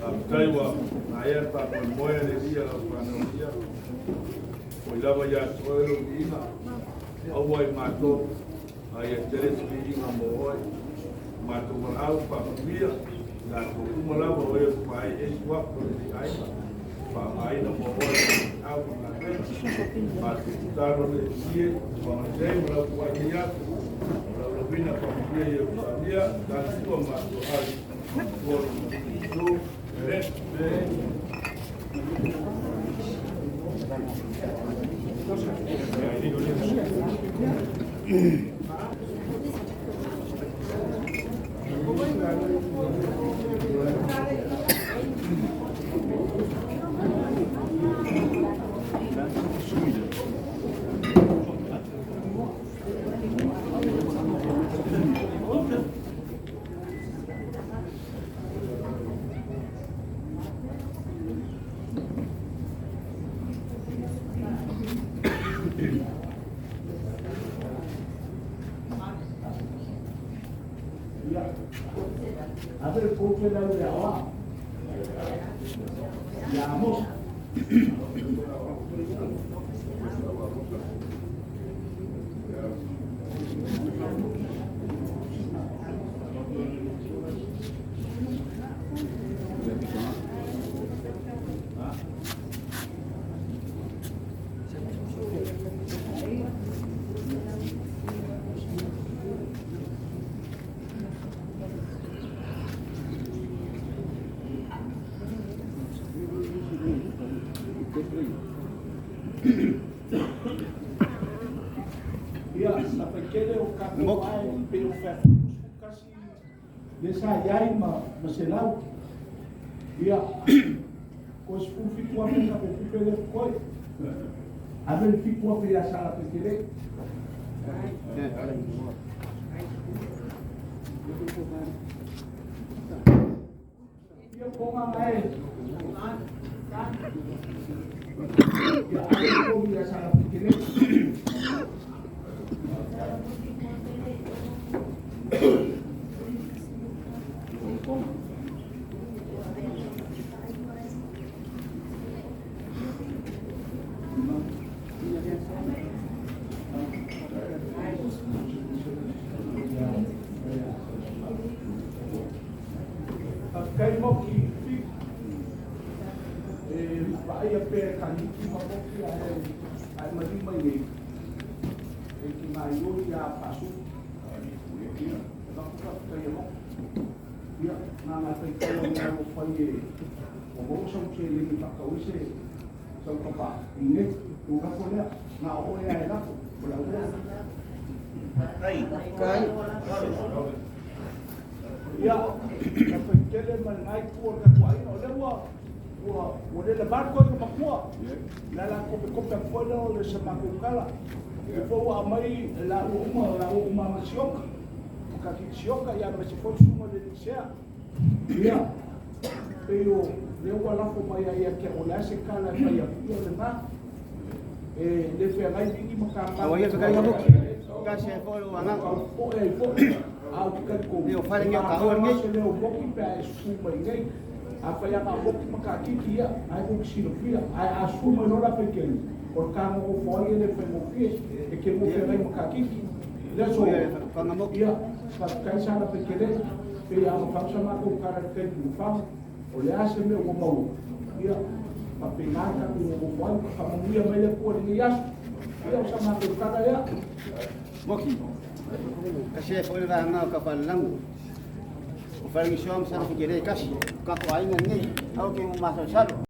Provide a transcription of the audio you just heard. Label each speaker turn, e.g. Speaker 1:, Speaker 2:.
Speaker 1: Faafetai ua maea le faamoemoe a le Alii a lau fanau ia. Foi lava ia te oe lou viiga, aua i matou, a ia tele se viiga mo oe. Matou valaau faamanuia, i latou uma lava o e ua faaeeee suafa o lenei aiga, faaaogaina mo oe i au ma galuega. Matou tatalo le Alii e, agalelei ma lau foai nei atu, o laulauina faamanuia Ierusalia, talitua matua ai, matua lona Iesu. Amen.
Speaker 2: Ia, sa faitele o tatou ae pei o fea le sa iai ma selau. Ia, ko 17,000 ka tupe le koi. Ave le 7,000 ia sala petele. Ia konga ngai. Ia ave le komi ia sala petele. Kai moki fi e vaai pe ka niki ma moki ai ai mali mai nei e ki ngai o ia pasu ia e va ka ka ia mo ia na na kai ka o na o fai e o mo sa ke le ni pa ka o se sa ka pa ni tu ka ko lea na o ia e la ko la o.
Speaker 3: Kai. Kai.
Speaker 2: Ia, ka faitele ma lenai itu o le tatou aiga, o lea ua ua ua le lava atu ai ka makua. Le ala kopekope atu foi lea o le sa matou tala. E foi ua aumai e laua uma, o laua uma ma sioka. Ma kakiti sioka, ia ma se foi susuga le lisea. Ia, pei o lea ua lafo mai ai ia te au, o le a se tala e fai atu, ia o lena. E le feagai vigi ma tapa.
Speaker 3: Aua ia feagai moki. Kasi e foi o agaga.
Speaker 2: Poe ai foi. A o te talitonu.
Speaker 3: Ia o fale nei o taua lenei.
Speaker 2: Se leo moki pe a e susu mai nei. A fai anga moki ma kakiti ia, ai ko silofia. Ai a susu mai lola pe kele. O le kago o foi e le whaingofie, e ke mo whengai ma kakiti. Le so,
Speaker 3: Ia whanga moki.
Speaker 2: ia, whakakai sana pe kele, pe ia ma whamsa mako kara te tu wham, o le ase me o mau. Ia, pa pe ngā ka o o foi, whamanuia mai le pua ni aso. Ia o sa matou tala lea.
Speaker 3: Moki. Kasi e foi le vaega o ka falelagu. O falegisoa ma sana fike le kasi. Kako aiga lenei. Au ke masalosalo.